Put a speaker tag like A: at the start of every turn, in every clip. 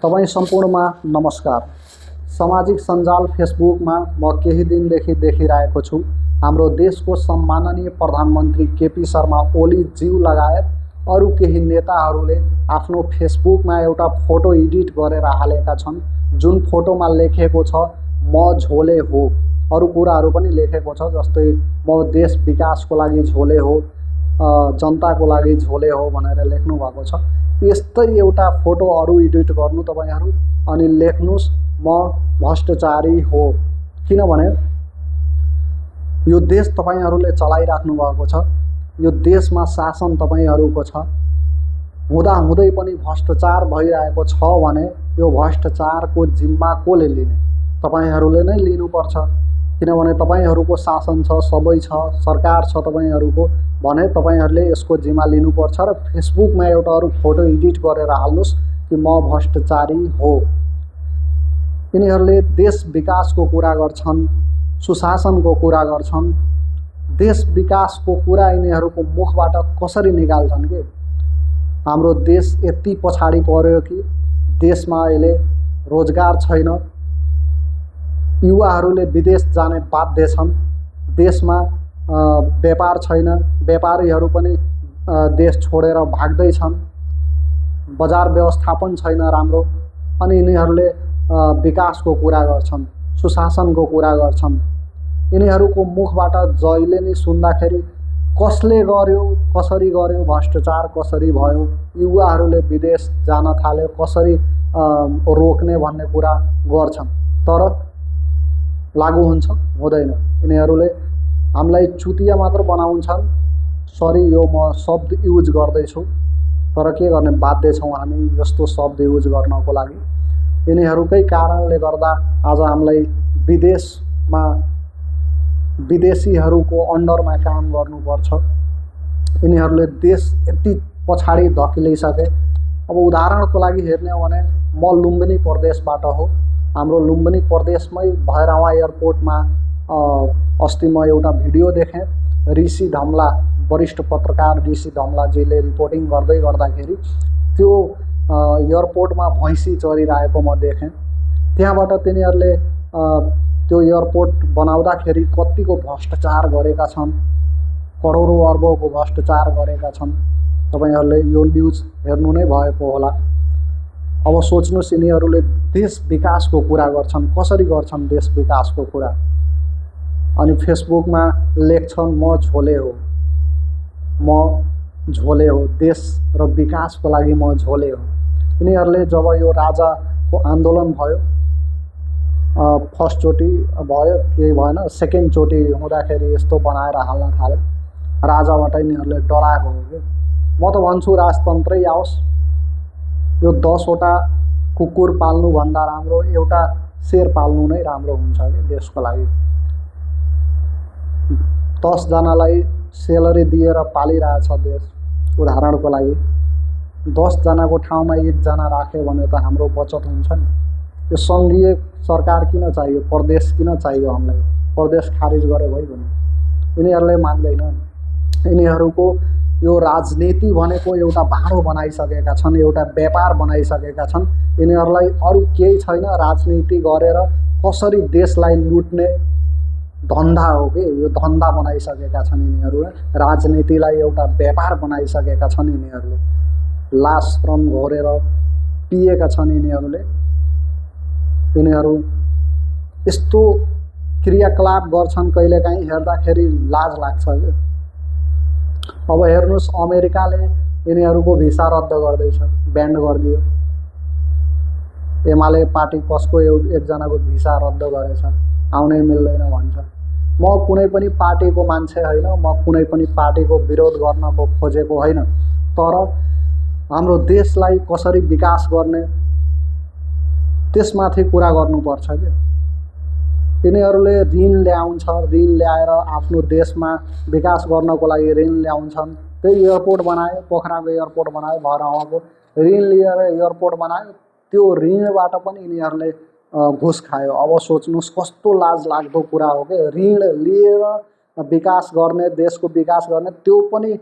A: तपाईं सम्पूर्णमा नमस्कार। सामाजिक सञ्जाल फेसबुकमा म केही दिनदेखि देखिरहेको छु हाम्रो देशको सम्माननीय प्रधानमन्त्री केपी शर्मा ओली ज्यू लगायत अरू केही नेताहरूले आफ्नो फेसबुकमा एउटा फोटो एडिट गरेर हालेका छन्, जुन फोटोमा लेखेको छ म झोले हो। अरू कुराहरू पनि लेखेको छ, जस्तै म देश विकासको लागि झोले हो, जनताको लागि झोले हो भनेर लेख्नु भएको छ। यस्तै एउटा फोटो अरू एडिट गर्नु तपाईहरु अनि लेख्नुस् म भ्रष्टाचारी हो, किनभने यो देश तपाईहरुले चलाइराख्नु भएको छ। यो देशमा शासन तपाईहरुको छ, हुँदा हुँदै पनि भ्रष्टाचार भइरहेको छ भने यो भ्रष्टाचारको जिम्मा कोले लिने? तपाईहरुले नै लिनुपर्छ, किनभने तपाईहरुको शासन छ, सबै छ, सरकार छ तपाईहरुको भने तपाईहरुले यसको जिम्मा लिनुपर्छ। र फेसबुकमा एउटा अरू फोटो एडिट गरेर हाल्नुस् कि म भ्रष्टाचारी हो। यिनीहरूले देश विकासको कुरा गर्छन्, सुशासनको कुरा गर्छन्, देश विकासको कुरा यिनीहरूको मुखबाट कसरी निकाल्छन् के? हाम्रो देश यति पछाडी पर्यो कि देशमा अहिले रोजगार छैन, युवाहरूले विदेश जाने बाध्य छन्, देशमा व्यापार छैन, व्यापारीहरू पनि देश छोडेर भाग्दै छन्, बजार व्यवस्थापन छैन राम्रो, अनि यिनीहरूले विकासको कुरा गर्छन्, सुशासनको कुरा गर्छन्। यिनीहरूको मुखबाट जहिले नि सुन्दाखेरि कसले गर्यो, कसरी गर्यो, भ्रष्टाचार कसरी भयो, युवाहरूले विदेश जान थाल्यो कसरी रोक्ने भन्ने कुरा गर्छन्, तर लागू हुन्छ हुँदैन। यिनीहरूले हामीलाई चुतिया मात्र बनाउँछन्। सरी, यो म शब्द युज गर्दैछु, तर के गर्ने, बाध्य छौँ हामी यस्तो शब्द युज गर्नको लागि। यिनीहरूकै कारणले गर्दा आज हामीलाई विदेशमा विदेशीहरूको अन्डरमा काम गर्नुपर्छ। यिनीहरूले देश यति पछाडि धकेलिसके। अब उदाहरणको लागि हेर्ने हो भने म लुम्बिनी प्रदेशबाट हो। हाम्रो लुम्बिनी प्रदेशमै भैरवा एयरपोर्टमा अस्ति म एउटा भिडियो देखेँ। ऋषि धमला, वरिष्ठ पत्रकार ऋषि धमलाजीले रिपोर्टिङ गर्दै गर्दाखेरि त्यो एयरपोर्टमा भैँसी चरिरहेको म देखेँ। त्यहाँबाट तिनीहरूले त्यो एयरपोर्ट बनाउँदाखेरि कतिको भ्रष्टाचार गरेका छन्, करोडौँ अर्बौंको भ्रष्टाचार गरेका छन्। तपाईहरुले यो न्युज हेर्नु नै भएको होला। अब सोच्नुस्, यिनीहरूले देश विकासको कुरा गर्छन्, कसरी गर्छन् देश विकासको कुरा? अनि फेसबुकमा लेख्छन् म झोले हो, म झोले हो, देश र विकासको लागि म झोले हो। यिनीहरूले जब यो राजाको आन्दोलन भयो, फर्स्ट चोटि भयो, केही भएन, सेकेन्ड चोटि हुँदाखेरि यस्तो बनाएर हाल्न थाले। राजाबाट यिनीहरूले डराएको हो कि। म त भन्छु राजतन्त्रै आओस्। यो 10 वटा कुकुर पाल्नु भन्दा राम्रो एउटा शेर पाल्नु नै राम्रो हुन्छ कि देशको लागि। 10 जनालाई सेलरी दिएर पालिरहेछ देश। उदाहरणको लागि 10 जनाको ठाउँमा 1 जना राख्यो भने त हाम्रो बचत हुन्छ नि। यो सङ्घीय सरकार किन चाहियो, प्रदेश किन चाहियो हामीलाई? प्रदेश खारिज गरे भयो भने यिनीहरूले मान्दैन। यिनीहरूको यो राजनीति भनेको एउटा भाँडो बनाइसकेका छन्, एउटा व्यापार बनाइसकेका छन्। यिनीहरूलाई अरू केही छैन, राजनीति गरेर कसरी देशलाई लुट्ने धन्दा हो कि यो धन्दा बनाइसकेका छन् यिनीहरूले। राजनीतिलाई एउटा व्यापार बनाइसकेका छन् यिनीहरूले। लास श्रम घोरेर पिएका छन् यिनीहरूले। यिनीहरू यस्तो क्रियाकलाप गर्छन् कहिलेकाहीँ हेर्दाखेरि लाज लाग्छ कि। अब हेर्नुस्, अमेरिकाले यिनीहरूको भिसा रद्द गर्दैछ, ब्यान्ड गरिदियो। एमाले पार्टी कसको एकजनाको भिसा रद्द गरेछ, आउनै मिल्दैन भन्छ। म कुनै पनि पार्टीको मान्छे होइन, म कुनै पनि पार्टीको विरोध गर्नको खोजेको होइन, तर हाम्रो देशलाई कसरी विकास गर्ने त्यसमाथि कुरा गर्नुपर्छ कि। यिनीहरूले ऋण ल्याउँछ, ऋण ल्याएर आफ्नो देशमा विकास गर्नको लागि ऋण ल्याउँछन्। त्यही एयरपोर्ट बनायो, पोखराको एयरपोर्ट बनायो, भैरवाको ऋण लिएर एयरपोर्ट बनायो। त्यो ऋणबाट पनि यिनीहरूले घुस खायो। अब सोच्नुस् कस्तो लाज लाग्दो कुरा हो कि। ऋण लिएर विकास गर्ने, देशको विकास गर्ने, त्यो पनि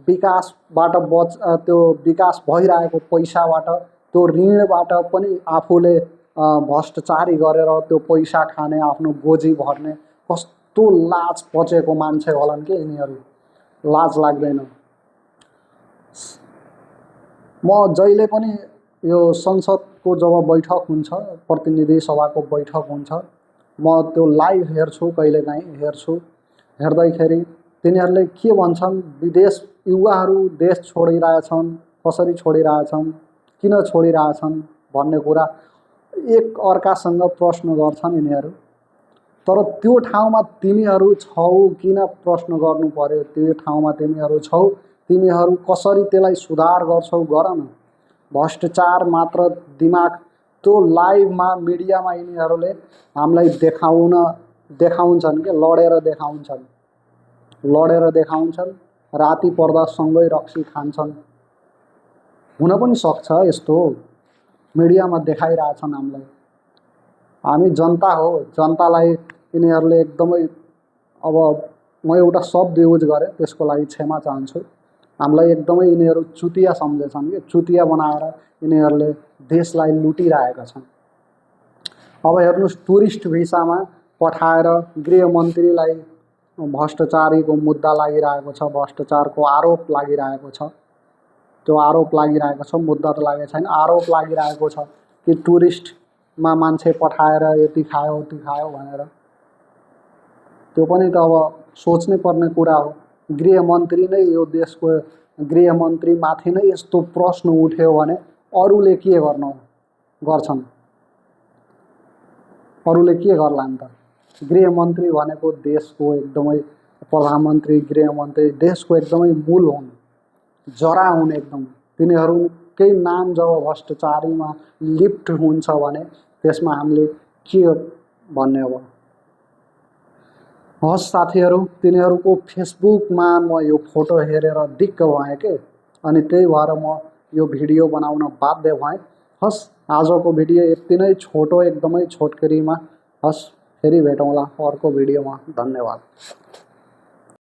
A: विकासबाट त्यो विकास भइरहेको पैसाबाट त्यो ऋणबाट पनि आफूले भ्रष्टाचारी गरेर त्यो पैसा खाने, आफ्नो गोजी भर्ने कस्तो लाज पचेको मान्छे होलान् कि यिनीहरू। लाज लाग्दैन। म जहिले पनि यो संसदको जब बैठक हुन्छ, प्रतिनिधि सभाको बैठक हुन्छ, म त्यो लाइभ हेर्छु, कहिलेकाहीँ हेर्छु। हेर्दैखेरि तिनीहरूले के भन्छन्, विदेश युवाहरू देश छोडिरहेछन्, कसरी छोडिरहेछन्, किन छोडिरहेछन् भन्ने कुरा एक अर्कासँग प्रश्न गर्छन् यिनीहरू। तर त्यो ठाउँमा तिमीहरू छौ, किन प्रश्न गर्नु पर्यो? त्यो ठाउँमा तिमीहरू छौ, तिमीहरू कसरी त्यसलाई सुधार गर्छौ गर न। भ्रष्टाचार मात्र दिमाग त्यो लाइभमा मिडियामा यिनीहरूले हामीलाई देखाउँछन् कि लडेर देखाउँछन्, राति पर्दा सँगै रक्सी खान्छन्। हुन पनि सक्छ यस्तो, मिडियामा देखाइरहेछन् हामीलाई। हामी जनता हो, जनतालाई यिनीहरूले एकदमै, अब म एउटा शब्द युज गरेँ त्यसको लागि क्षमा चाहन्छु, हामीलाई एकदमै यिनीहरू चुतिया सम्झेछन् कि चुतिया बनाएर यिनीहरूले देशलाई लुटिरहेका छन्। अब हेर्नुहोस्, टुरिस्ट भिसामा पठाएर गृहमन्त्रीलाई भ्रष्टाचारीको मुद्दा लागिरहेको छ, भ्रष्टाचारको आरोप लागिरहेको छ। त्यो आरोप लागिरहेको छ, मुद्दा त लागेको छैन, आरोप लागिरहेको छ कि टुरिस्टमा मान्छे पठाएर यति खायो उति खायो भनेर। त्यो पनि त अब सोच्नै पर्ने कुरा हो। गृहमन्त्री नै, यो देशको गृहमन्त्रीमाथि नै यस्तो प्रश्न उठ्यो भने अरूले के गर्छन्? अरूले के गर्लान् त? गृहमन्त्री भनेको देशको एकदमै, प्रधानमन्त्री, गृहमन्त्री देशको एकदमै मूल हुन्, जरा हुन् एकदम। तिनीहरूकै नाम जब भ्रष्टाचारीमा लिप्त हुन्छ भने त्यसमा हामीले के भन्ने हो? हस् साथीहरू, तिनीहरूको फेसबुकमा म यो फोटो हेरेर दिक्क भएँ के, अनि त्यही भएर म यो भिडियो बनाउन बाध्य भएँ। हस्, आजको भिडियो यति नै छोटो, एकदमै छोटकरीमा। हस्, फेरि भेटौँला अर्को भिडियोमा। धन्यवाद।